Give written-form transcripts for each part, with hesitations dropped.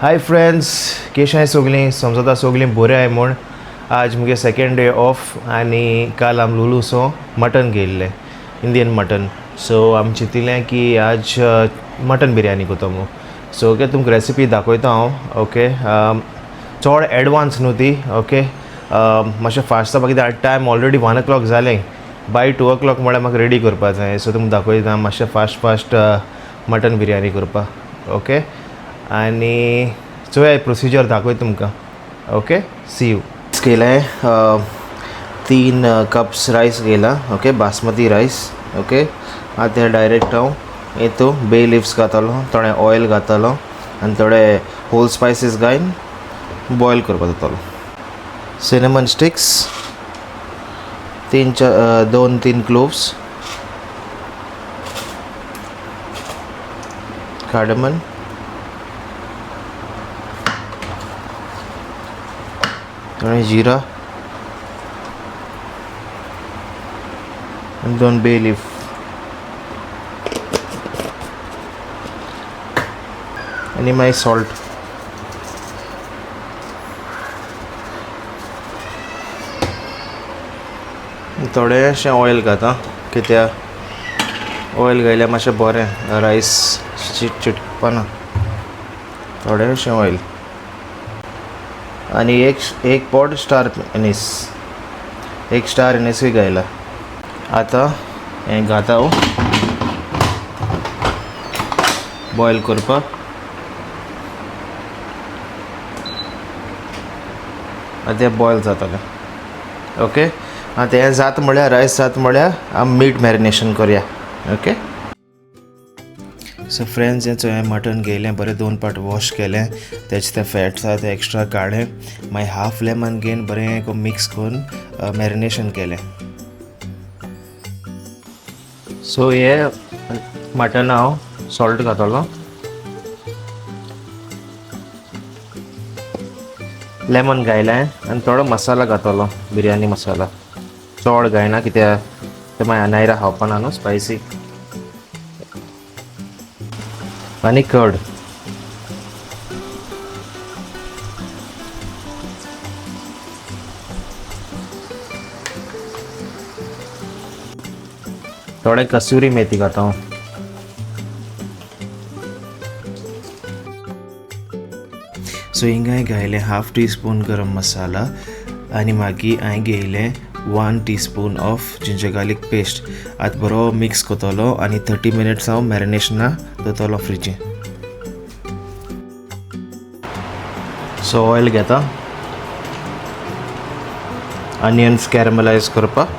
Hi friends, केश सगळीं समजता सगळीं बरें आहाय म्हूण. आज मुगे सेकेंड डे ऑफ आनी काल आम लुलूसो मटन घेयल्लें, इंडियन मटन. सो आमी चिंतिलें की आज मटन बिरयानी करता म्हूण. सो ओके, तुमकां रेसिपी दाखयता हांव. ओके, चड एडवान्स न्हू ती. ओके, मातशें फास्ट जावपा कित्याक टायम ऑलरेडी 1 o'clock जालें. बाय 2 o'clock म्हळ्यार म्हाका रेडी करपा जाय. सो तुमकां दाखयता मातशें फास्ट फास्ट मटन बिरयानी करपाक. ओके, आनी चोया प्रोसिजर दाखयता तुमकां. Okay, see you. केलें 3 कप्स रायस घेयला. Okay, basmati rice. ओके, आतां डायरेक्ट हांव हेतू बे लिव्स घातलो, थोडें ऑयल घातलो आनी थोडे होल स्पायसीस घालून बॉयल करपाक जातलो. सिनेमन स्टिक्स 3 2-3 क्लोव्स, कार्डमन, थोडें जिरा आनी 2 बे लीफ. आनी मागीर सॉल्ट. थोडेंशें ऑयल घाता कित्याक ऑयल घायल्यार मातशें बरें रायस चिटपना. थोडेंशें ऑयल आनी एक पॉट स्टार एनीस, एक स्टार एनीसूय घायला. आतां हें घाता हांव बॉयल करपाक. आतां तें बॉयल जातलें. ओके, आतां हें जात म्हळ्यार रायस जात म्हळ्यार आमी मीट मॅरिनेशन करया. ओके, सो फ्रेंड्स, हें चोय मटन घेयलें, बरें 2 पाट वॉश केलें, तेजे ते फॅट्स आहा ते एक्स्ट्रा काडलें. मागीर हाफ लेमन घेवन बरें मिक्स करून मॅरिनेशन केलें. सो हे मटन हांव सॉल्ट घातलो, लेमन घायलें आनी थोडो मसाला घातलो, बिरयानी मसाला. चड घायना कित्याक ते मागीर अनायरा खावपा ना न्हू स्पायसी. आनी कर्ड. थोडे कसुरी मेथी घाता हांव. सो हिंगा हांवें घायलें हाफ टी स्पून गरम मसाला आनी मागीर हांवें घेयलें 1 teaspoon of ginger garlic paste. आतां बरो मिक्स करतलो आनी 30 मिनट्स हांव मॅरिनेशना दवरतलो फ्रिजीन. सो ऑयल घेता, अनियन्स कॅरमलायज करपाक.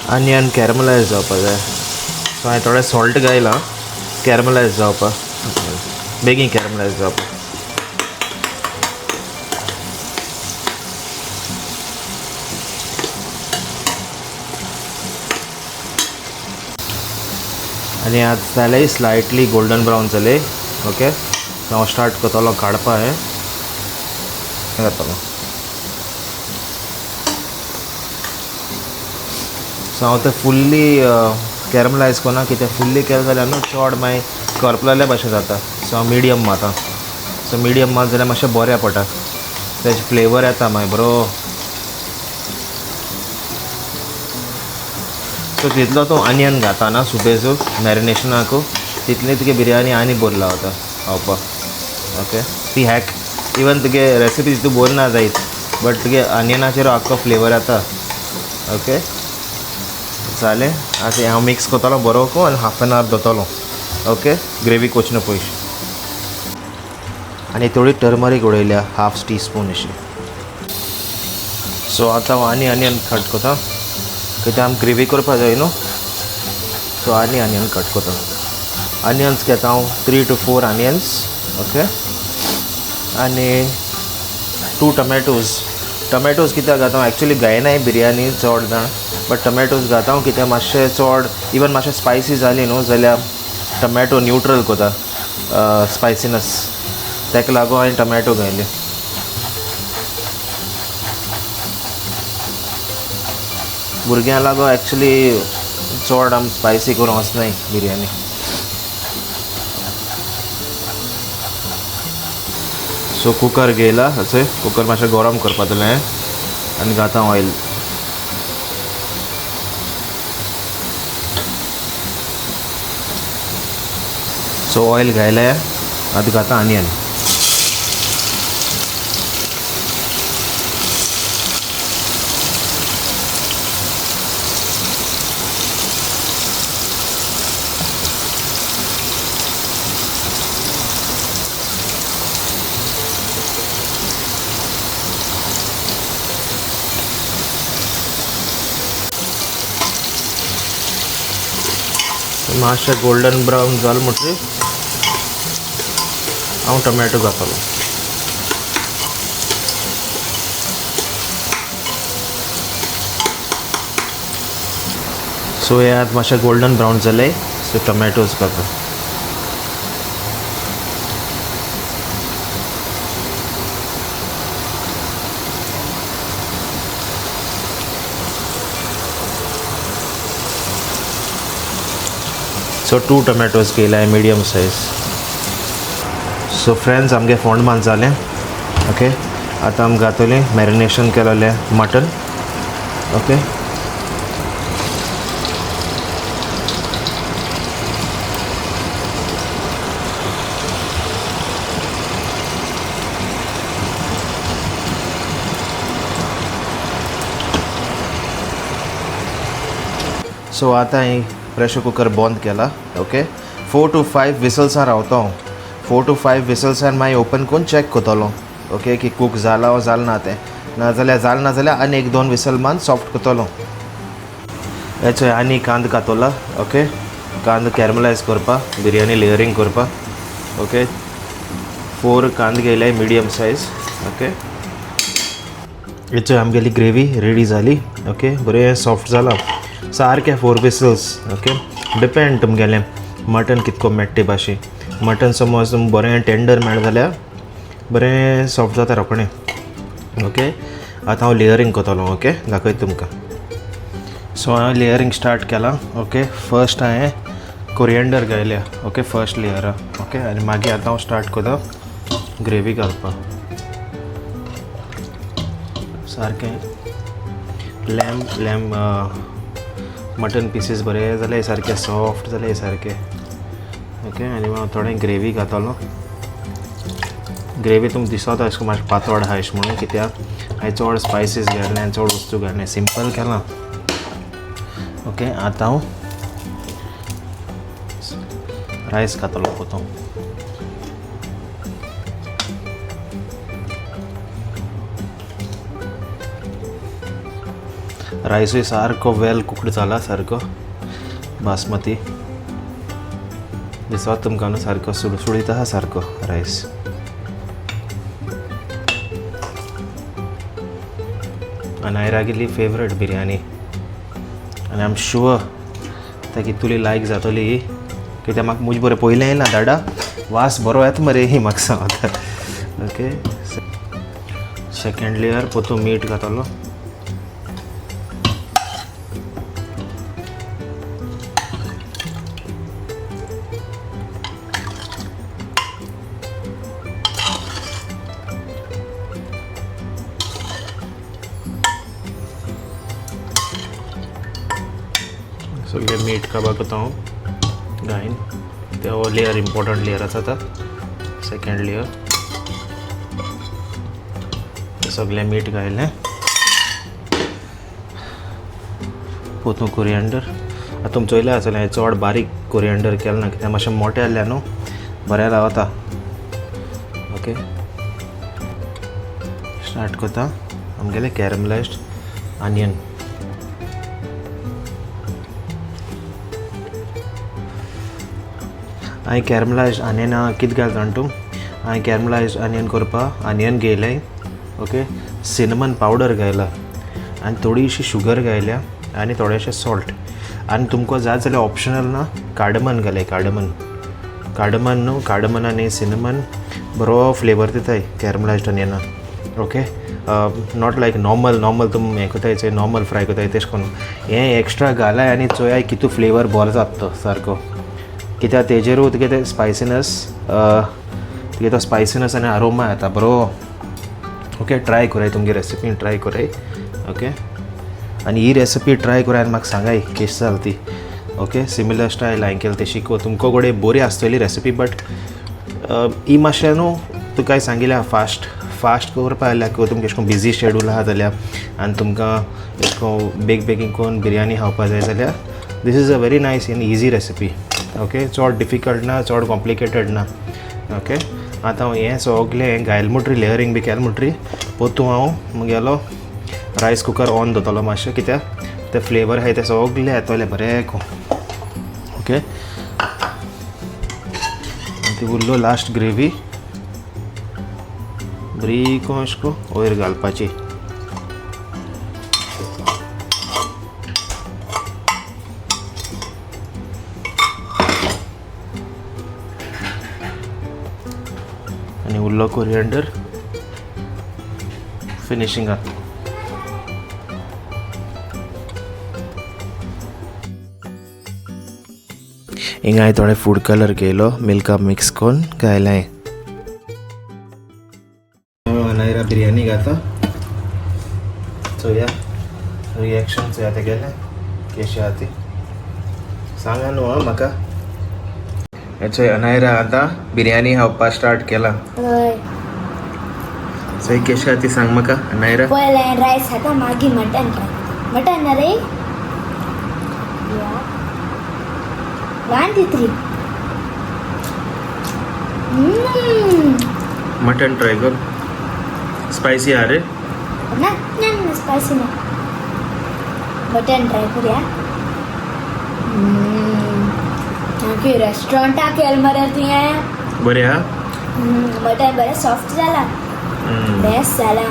अनियन कॅरमलायज जावपाक जाय. सो हांवें थोडें सॉल्ट घायलां कॅरमलायज जावपाक, बेगीन कॅरमलायज जावपाक. आनी आतां जालें स्लायटली गोल्डन ब्रावन जालें. ओके, हांव स्टार्ट करतलो काडपाक. हें जातलो. सो हांव तें फुल्ली कॅरमलायज करना कित्याक फुल्ली केलें जाल्यार न्हू चड मागीर करपलेल्या भाशेन जाता. सो हांव मिडियम मारता. सो मिडियम मार जाल्यार मातशें बरें पडटा, तेजे फ्लेवर येता मागीर बरो. सो तितलो तूं अनियन घाता ना सुबेजो मॅरिनेशनाकू, तितली तुगे बिरयानी आनी बरी लागता खावपाक. ओके, ती हॅक इवन तुगे रेसिपी तितू बरी ना जायत, बट तुगे अनियनाचेर आख्खो फ्लेवर येता. ओके, जालें. आतां हांव मिक्स करतलो बरो आनी हाफ एन our दवरतलो. ओके, ग्रेवी कोचना पयशे. आनी थोडी टर्मरीक उडयल्या हाफ टी स्पून अशी. सो आतां हांव आनी अनियन कट करता कित्याक आमी ग्रेवी करपा जाय न्हू. सो आनी अनियन कट करता. अनियन्स घेता हांव 3 to 4 onions. Okay, आनी 2 टमॅटोज. टमॅटोज कित्याक घाता हांव, एक्चुली घायनाय बिरयानी चड जाण, बट टमॅटोज घाता हांव कित्याक मातशें चड इवन मातशें स्पायसी जाली न्हू जाल्यार टमॅटो न्यूट्रल करता स्पायसीनस, ताका लागून हांवें टमॅटो घायले. भुरग्यां लागो एक्चुली चड आम स्पायसी करूंक वचनाय बिरयानी. सो कुकर घेयला, अशें कुकर मातशें गरम करपा जालें आनी घाता ऑयल. सो ऑयल घायलें, आतां घाता आनियन. मातशें गोल्डन ब्रावन जालें म्हणटकीर हांव टोमॅटो घातलो. सो हे आतां मातशें गोल्डन ब्रावन जालें, सो टोमॅटोज घातलो. सो 2 टोमॅटोज केले आहे मिडियम सायज. सो फ्रेंड्स आमगे फोंड मान जालें. ओके, आतां आमी घातली मॅरिनेशन केलेलें मटन. ओके, सो आतां हांवें प्रेशर कुकर बंद केला. ओके, 4 to 5 विसल्सां रावता हांव. 4 to 5 विसल्सान मागीर ओपन करून चॅक करतलो. ओके, की कूक जाला वो जालें ना तें. नाजाल्यार जालें ना जाल्यार आनी 1-2 विसल मान सॉफ्ट करतलो. हेचो आनी कांदो घातला. ओके, कांदो कॅरमलायज करपा, बिरयानी लेयरींग करपा. ओके, 4 कांदे घेयले मिडियम सायज. ओके, हेचो आमगेली ग्रेवी रेडी जाली. ओके, बरें सॉफ्ट जाला सारकें. 4 विसल्स. ओके, डिपेंड तुमगेलें मटन कितको मेळटा ते भाशेन. मटन समज तुमकां बरें टेंडर मेळ्ळें जाल्यार बरें सॉफ्ट जाता रोखडें. ओके, आतां हांव लेयरींग करतलो. ओके, दाखयता तुमकां. सो हांवें लेयरींग स्टार्ट केलां. ओके, फर्स्ट हांवें कोरियंडर घायल्या. ओके, फर्स्ट लेयरा. ओके, आनी मागीर आतां हांव स्टार्ट करता ग्रेवी घालपाक. सारकें लॅम मटन पिसीस बरे जाले, सारके सॉफ्ट जाले सारके. ओके, आनी हांव थोडें ग्रेवी घातलो. ग्रेवी तुमकां दिसता अशें करून मातशें पातळ आहा अशें म्हणून, कित्याक हांवें चड स्पायसीस घालना, चड वस्तू घालना, सिंपल केलां. ओके, आतां हांव रायस घातलो पोतून. रायसूय सारको वेल कुकड जाला, सारको बासमती दिसता तुमकां न्हू, सारको सुळसुळीत आहा सारको रायस. आनी आयरागेली फेवरेट बिरयानी, आनी I am sure ताकी तुली लायक जातली, कित्याक म्हाका मुज बरें पयलें येयला दाडा वास बरो येता मरे ही म्हाका सांगता. ओके, सेकेंड लेयर पोतून मीठ घातलो. सगळें मीठ काबार करता हांव घायन, ते हो लेयर इम्पोर्टंट लेयर आसा आतां सेकेंड लेयर. सगळें मीठ घायलें, पोतून कोरियंडर. आतां तुमी चोयलें आसतलें चड बारीक कोरियंडर केलें ना, कित्याक मातशें मोटें आहलें न्हू, बरें रावता. ओके, स्टार्ट करता आमगेलें कॅरमलायज्ड आनियन. हांवें कॅरमलायज्ड आनियना कितें घालता जाणा तूं? हांवें कॅरमलायज्ड आनियन करपाक आनियन घेयलें. ओके, सिनमन पावडर घायला आनी थोडीशी शुगर घायल्या आनी थोडेशें सॉल्ट. आनी तुमकां जाय जाल्यार ऑप्शनल ना कार्डमन घालय. कार्डमन, कार्डमन न्हू, कार्डमन आनी सिनमन बरो फ्लेवर दिताय कॅरमलायज्ड आनियना. Okay, Not like normal normal तुम हें कोताय चोय, नॉर्मल फ्राय कोताय तेश कोन्न हें एक्स्ट्रा घालाय आनी चोयाय कितू फ्लेवर बरो जाता तो सारको. कित्याक तेजेरूय तुगे ते स्पायसिनस, तुगे तो स्पायसिनस आनी आरोमा येता बरो. ओके, ट्राय कराय तुमगे रेसिपी ट्राय कराय. ओके, आनी ही रेसिपी ट्राय कराय आनी म्हाका सांगाय केश जाल ती. ओके, सिमिलर स्टायल हांवें केली तेशी तुमकां कडेन बरी आसतली रेसिपी, बट ही मातशें न्हू तुका सांगिल्लें फास्ट फास्ट करपा जाल्यार किंवा तुमकां एशें कोन्न बिजी शेड्यूल आहा जाल्यार आनी तुमकां एशें कोन्न बेग बेगीन कोन्न बिरयानी खावपा जाय जाल्यार this is a very nice and easy recipe. Okay, चड डिफिकल्ट ना, चड कॉम्प्लिकेटेड ना. ओके, आतां हांव हें सगलें घायल मुटरी लेयरींग बी केलें मुटरी पोतूं हांव मुगेलो रायस कुकर ऑन दवरतलो मातशें, कित्याक ते फ्लेवर आहाय ते सगले येतले बरें कोन्न. ओके, आनी ती उरलो लास्ट ग्रेवी बरी अशें करून वयर घालपाची. आनी उरलो कोरियंडर फिनिशिंगाक. हिंगा हांवें थोडे फूड कलर केलो, मिल्का मिक्स करून घायलां. अनायरा बिरयानी खाता, चोया रिएक्शन चोया तेगेलें केशें आहा ती, सांगा न्हू आं म्हाका. हें चोय अनायरा आतां बिरयानी खावपा स्टार्ट केला. हय. चोय केशें आहा ती सांग म्हाका अनायरा. पयलें रायस खाता, मागीर मटन ट्राय. मटन ना रे? 1 2 3. मटन ट्राय कर, स्पायसी आहा रे. ना ना ना, स्पायसी ना. मटन ट्राय करूया. सामकी रेस्टॉरंटा केल मरे तुवें. बरें आहा. मटन बरें सॉफ्ट जाला, बेस्ट जाला.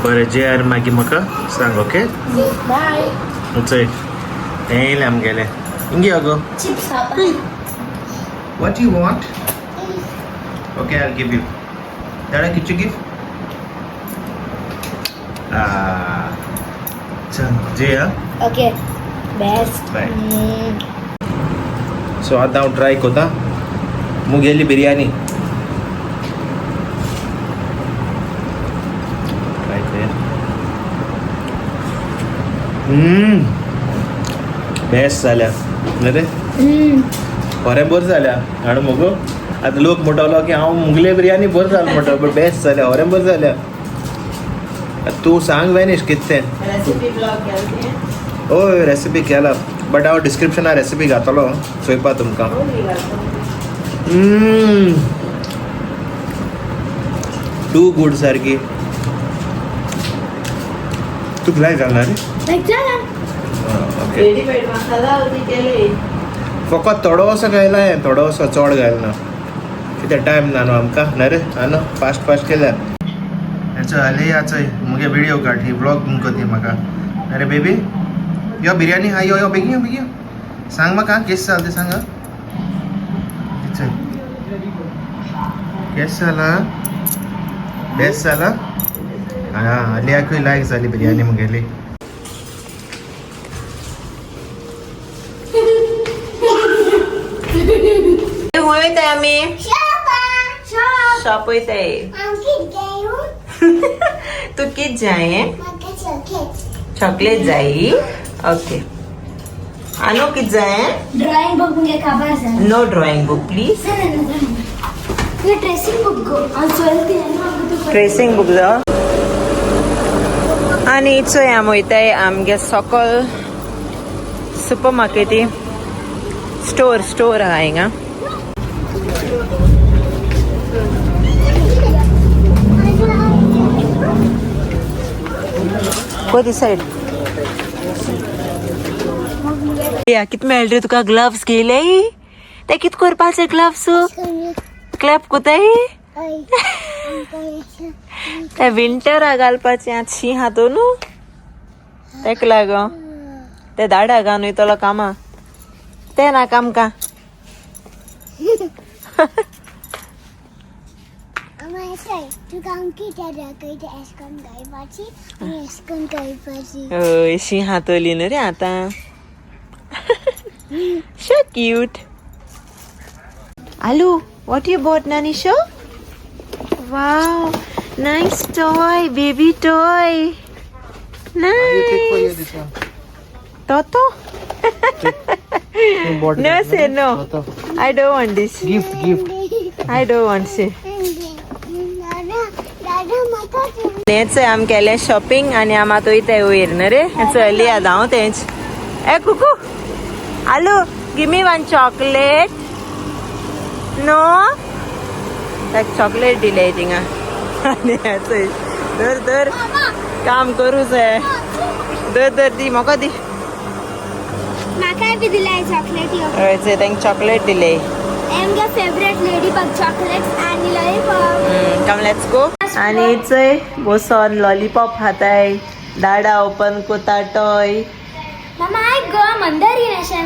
बरें जे आनी मागीर म्हाका सांग. ओके. बाय. चोय तें येयलें आमगेलें हिंगे अगो. चिप्स खावपाक. What you want? Okay, I'll give you. Dada, could you give? Ah. चल जे हा. Okay, best. Bye. So आतां हांव ट्राय कोता मुगेली बिरयानी. ट्राय करया. बेस्ट जाल्या रे, बरें बरें जाल्या. हाणू मगो आतां लोक म्हणटलो की हांव मुगले बिरयानी बरें जाल म्हणटलो, बट बेस्ट जाल्या, बरें बरें जाल्या. आतां तूं सांग वेनिश कितें तें. रेसिपी ब्लॉग केला. हय, रेसिपी केला, बट हांव डिस्क्रिप्शनार रेसिपी घातलो चोयपा तुमकां. टू गूड सारकी. तुका लायक जाल ना रे? लायक जाला. ओके. रेडीमेड मसाला होती केले. फकत थोडोसो घायला हांवें, थोडोसो, चड घायला ना, कित्याक टायम ना न्हू आमकां. ना रे, आं न्हू फास्ट फास्ट केल्यार. हेचो आले चोय मुगे विडियो काड, ही व्लॉग कोती म्हाका. अरे बेबी, यो बिरयानी हा, यो यो बेगीन यो बेगीन यो. सांग म्हाका केश जाल तें सांग. चल केश जाला, बेस्ट जाला. आं, आलियाकूय लायक जाली बिरयानी मुगेली. खंय वयताय आमी? शॉप वयताय. तूं कित जाय? चॉकलेट जायी. ओके, आनो कित जाय? ड्रॉइंग बुक मुगे काबार जाला. No drawing book please. तुगे ट्रेसिंग बुक गो, हांव चोयला ती. ट्रेसिंग बुक जाव. आनी चोय आमी वयताय आमगे सोकोल सुपर मार्केटी, स्टोर स्टोर आहा हिंगा. Go this side. या कित मेळ्ळे रे तुका ग्लव्स घेयले ते? कित करपाचे ग्लव्स? क्लॅप कोताय ते विंटरा घालपाचे. आतां शी आहा न्हू, तेका लागो ते दाडा घालून वयतलो कामा. ते नाका आमकां. तुका कितें दाखयता एशें करून गायपाची आनी एशें करून गायपाची. हय, शी हातोली न्हू रे आतां. So cute. Alu, what you bought नानीशो? Wow, nice toy, baby toy. Nice. Toto? No, say no. I don't want this. Gift gift. I don't want say. दादा दादा म्हाका हेंच आम केलें शॉपिंग आनी आम आतां वयताय वयर न्हू रे. चली आतां हांव तेंच. ए Kuku, Alu, give me one chocolate. No, ताका चॉकलेट दिले थिंगा. आनी चोय, धर धर, काम करूं जाय. धर धर, दी म्हाका दी. म्हाकाय बी दिलाय चॉकलेट. हय, चोय, तांकां चॉकलेट दिले. आमगे फेवरेट लेडी बग चॉकलेट्स आनी lollipop. Come, let's go. आनी चोय, बसोन लॉलीपॉप खाताय, दाडा ओपन कोता टॉय. मामा, आयक गो, मंदरीन अशें.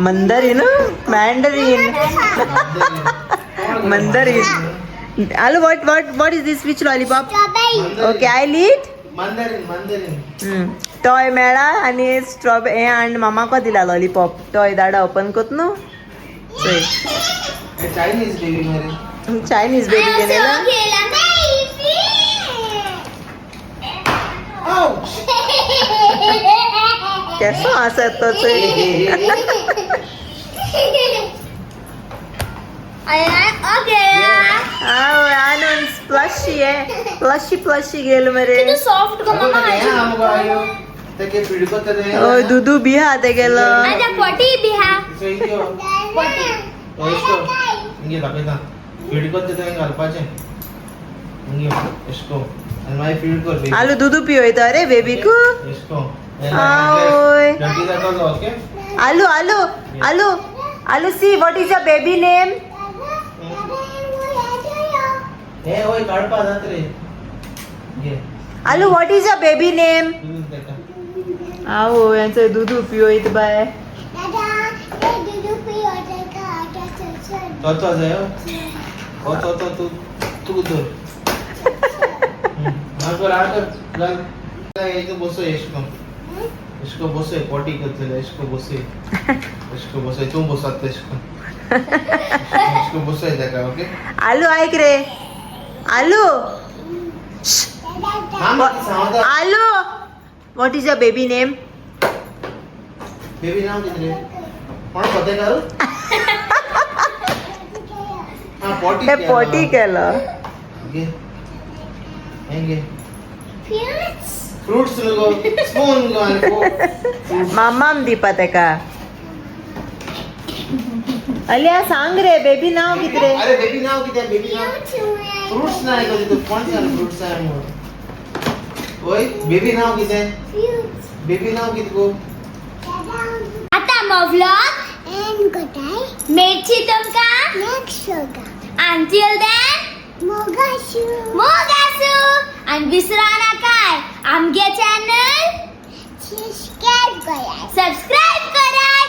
मंदरीन, Mandarin, Mandarin. Alu, what is this? Which lollipop? Okay, I eat. Mandarin Mandarin. Toy मेळा आनी स्ट्रॉबेरी हे आनी मामाको दिला लॉलीपॉप टॉय. दाडा ओपन कोत न्हू, चोय. चायनीज बेबी मरे. चायनीज बेबी घेयला. गेला बेबी. Ouch! केसो आसा तो चोय. ओके. आणून प्लशी आहे, प्लशी प्लशी गेल मरे. सॉफ्ट गो मामा. तेके पिडको तर. हय, दुदू बी हा ते गेलो. आतां पटी बी हा. हिंगे दाखयता, फीड करता तें घालपाचें हिंगे एशको आनी मागीर फीड कर baby. आलू, दुदू पिवयता रे बेबीकू. एशको. आवय. डर्टी जातलो, okay. Aloo, aloo, aloo, aloo, see, what is your baby name? हे वय काडपा जात रे घे. Aloo, what is your baby name? Dudu तेका. आवो, यांचं दुदू पिवयत बाय. तो तो जाय हो, तो तो तू तू धर. हा कर, हा कर, घाल. एक बसय एशको, एशको बसय. पॉटी करतले. एशको बसय, एशको बसय. तूं बसत एशको, एशको बसय तेका, ओके. आलू, ऐक रे आलू. सांगता. Aloo, what is your baby name? Baby नाव कितें रे? कोण फतेकार? हा, पॉटी. ते पॉटी केलं. घे, हें घे. फ्रुट्स नको, स्पून गो आनी fork. मामाम दिपा तेका. अलिया, सांग रे, बेबी नाव किती रे? अरे, बेबी नाव कितें? बेबी नाव फ्रुट्स ना आयको तितून. कोण सांग फ्रुट्स आहा म्हणून? ओय, बेबी नाव कितें? बेबी नाव कितें गो? आता मग व्लॉग मेळची तुमकां. Until then, मोगासू. आणि विसरा नाकाय, आमगे चॅनल सबस्क्राईब कराय.